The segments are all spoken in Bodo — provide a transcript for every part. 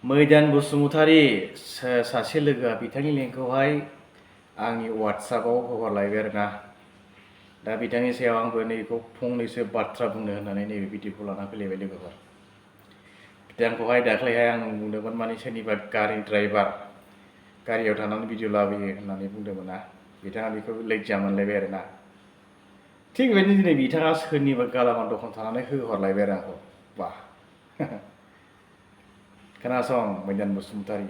मैदान बसुमतारी सासे लोगोआ बिथांनि लिंकखौहाय आंनि WhatsAppआव हगारलायबाय आरोना। दा बिथांनि सायाव आंबो नैबेखौ फंनैसो बाथ्रा बुंनो होननानै नैबे भिडिअखौ लाना फैलायबाय लोगोफोर। बिथांखौहाय दाख्लैहाय आं बुंदोंमोन माने सोरनिबा गारि ड्राइभार गारियाव थानानै भिडिअ लाबोयो होननानै बुंदोंमोन ना। बिथाङा बेखौ लज्जा मोनलायबाय आरोना। थिग बेबायदिनो दिनै बिथाङा सोरनिबा गालामाल दखान थानानै होहरलायबाय आरो आंखौ। बा खोनासं मैदान बसुमतारी,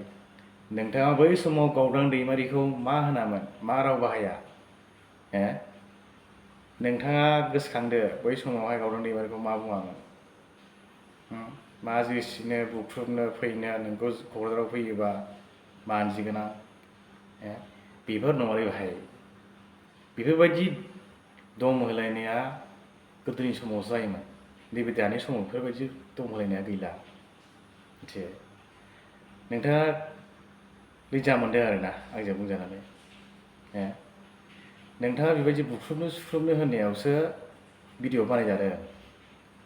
नोंथाङा बै समाव गावदां दैमारिखौ मा होनामोन, मा राव बाहाया? नोंथाङा गोसोखांदो बै समावहाय गावदां दैमारिखौ मा बुङामोन? मा जेसिनो बुख्रुबनो फैनो नोंखौ क'क्राझाराव फैयोबा मानजिगोन आं। बेफोर नङालै भाइ। बेफोरबायदि दम होलायनाया गोदोनि समावसो जायोमोन। नैबे दानि समाव बेफोरबायदि दम होलायनाया गैला। मिथियो? नोंथाङा लज्जा मोनदों आरोना आंजों बुंजानानै। नोंथाङा बेबायदि बुख्रुबनो सुख्रुबनो होननायावसो भिडिअ बानायजादों।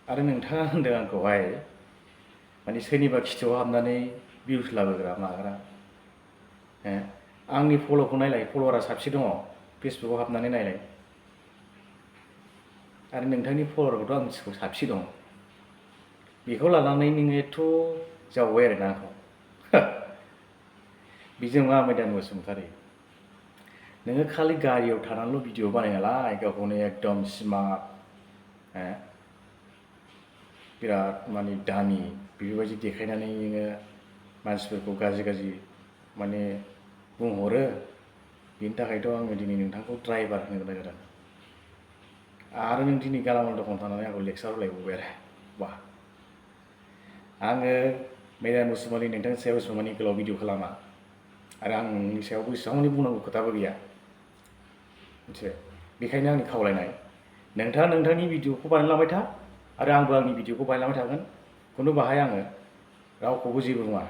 आरो नोंथाङा होनदों आंखौहाय माने सोरनिबा खिथुआव हाबनानै भिउस लाबोग्रा माग्रा। आंनि फल'खौ नायलाय, फल'वारा साबसे दङ फेसबुकआव हाबनानै नायलाय। आरो नोंथांनि फल'वारखौथ' आं मिथिगौ साबसे दं। बेखौ लानानै नोङो एथ' जावबाय आरोना आंखौ। बिजों मा मैदान बसुमतारी, नोङो खालि गारियाव थानानैल' भिडिअ बानाय नालाय गावखौनो एकदम स्मार्ट, बिराद माने दामि बेफोरबायदि देखायनानै नोङो मानसिफोरखौ गाज्रि गाज्रि माने बुंहरो। बेनि थाखायथ' आङो दिनै नोंथांखौ ड्राइभार होनो गोनां जादों। आरो नों दिनै गालामाल दखान थानानै आंखौ लेक्सार होलायबावबाय आरो। वाह! आङो मैदान बसुमतारी नोंथांनि सायाव एसेबां मानि गोलाव भिडिअ खालामा। आरो आं नोंनि सायावबो एसेबां मानि बुंनांगौ खोथाबो गैया। मिथिबाय? बेखायनो आंनि खावलायनाय, नोंथाङा नोंथांनि भिडिअखौ बानायलांबाय था आरो आंबो आंनि भिडिअखौ बानायलांबाय थागोन। खुनु बाहाय आङो रावखौबो जेबो बुङा।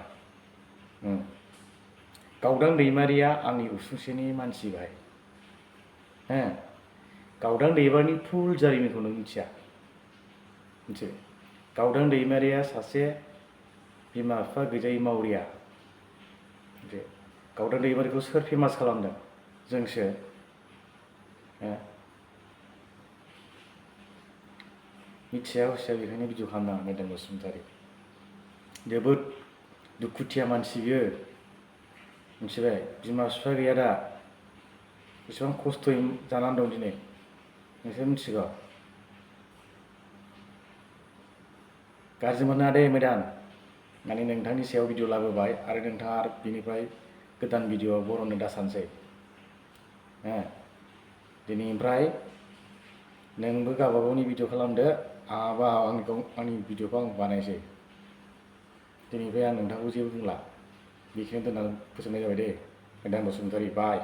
गावदां दैमारिया आंनि उसुंसेनि मानसि भाइ। गावदां दैमारिनि फुल जारिमिनखौ नों मिथिया। मिथिबाय? गावदां दैमारिया सासे बिमा बिफा गैजायै मावरिया। गावदां दैमारिखौ सोर फेमास खालामदों? जोंसो। मिथिया हसिया बेखायनो भिडिअ खालामनाङा मैदान बसुमतारी। जोबोद दुखुथिया मानसि बियो। मिथिबाय? बिमा बिफा गैया दा। बेसेबां खस्थ'यै जानानै दं दिनै नोंसोर मिथिगौ। गाज्रि मोननाङा दे मैदान, माने नोंथांनि सायाव भिडिअ लाबोबाय आरो नोंथाङा आरो बिनिफ्राय गोदान भिडिअ बर'ननो दासानसै। दिनैनिफ्राय नोंबो गावबागावनि भिडिअ खालामदो, आंहाबो आंनि भिडिअखौ आं बानायसै। दिनैनिफ्राय आं नोंथांखौ जेबो बुंला। बेखिनियाव दोननानै फोजोबनाय जाबाय दे मैदान बसुमतारी। बाय।